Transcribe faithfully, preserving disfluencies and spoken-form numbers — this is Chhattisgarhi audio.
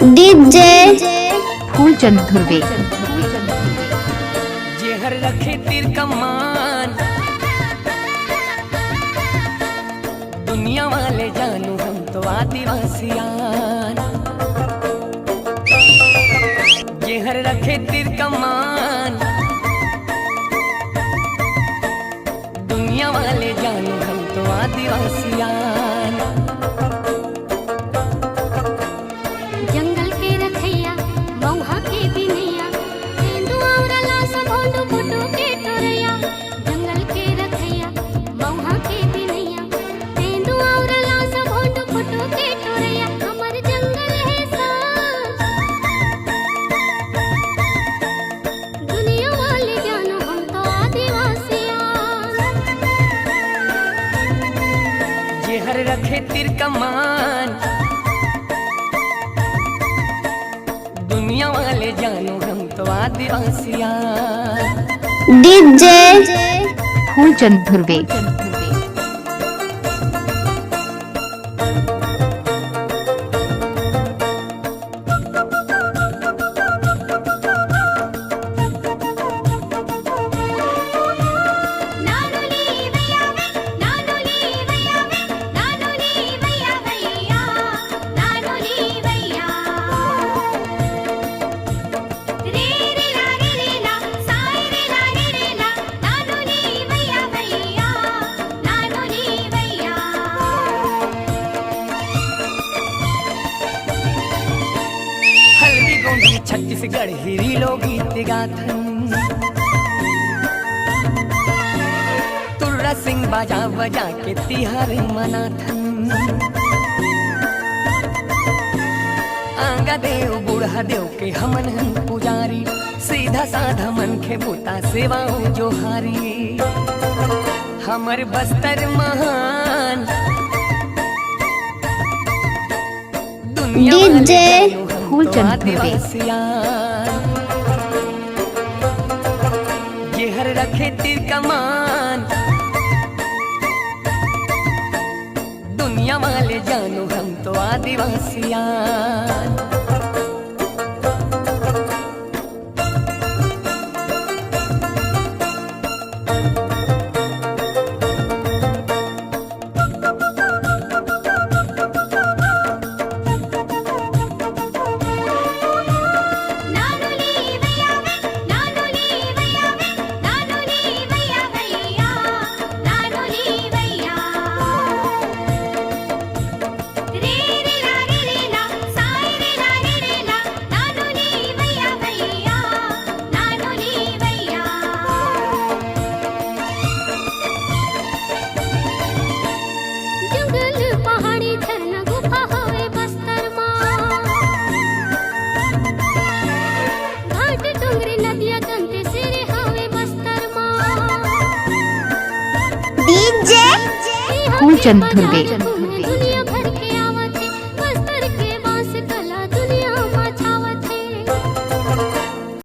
डीजे फूलचंद धुर्वे। जेहर रखे तीर कमान, दुनिया वाले जानू हम तो आदिवासियान। जेहर रखे तीर कमान, दुनिया वाले जानू हम तो आदिवासियान। जंगल के रखैया, मौहा के बिनैया, तेंदुआ अउ लास भोंडू फोटो के टोरैया। जंगल के रखैया, मौहा के बिनैया, तेंदुआ अउ लास भोंडू फोटो के टोरैया। हमर जंगल हे सा दुनिया वाले जानो हम तो आदिवासियान। जेहर रखे तीर कमान, दुनिया वाले जानो हम तो आदिवासियान। डीजे फूलचंद धुर्वे। हल्दी गोंडी छत्तीसगढ़ हिरी लोकगीत गाथन। तुर्रा सिंग बाजा बजा के तिहार मनाथन। आंगा देव बूढ़ा देव के हमन हन पुजारी, सीधा साधा मनखे बुता सेवा अउ जोहारी। हमर बस्तर महान, दुनिया वाले डीजे जानू हम तो फूलचंद धुर्वे। आदिवासियान। जेहर रखे तीर कमान, दुनिया वाले जानू हम तो आदिवासियान। जंगल, पहाड़ी, झरना, गुफा हवे बस्तर मा। घाट, डोंगरी, नदिया, दंतेसिरी हवे बस्तर मा। डीजे फूलचंद धुर्वे।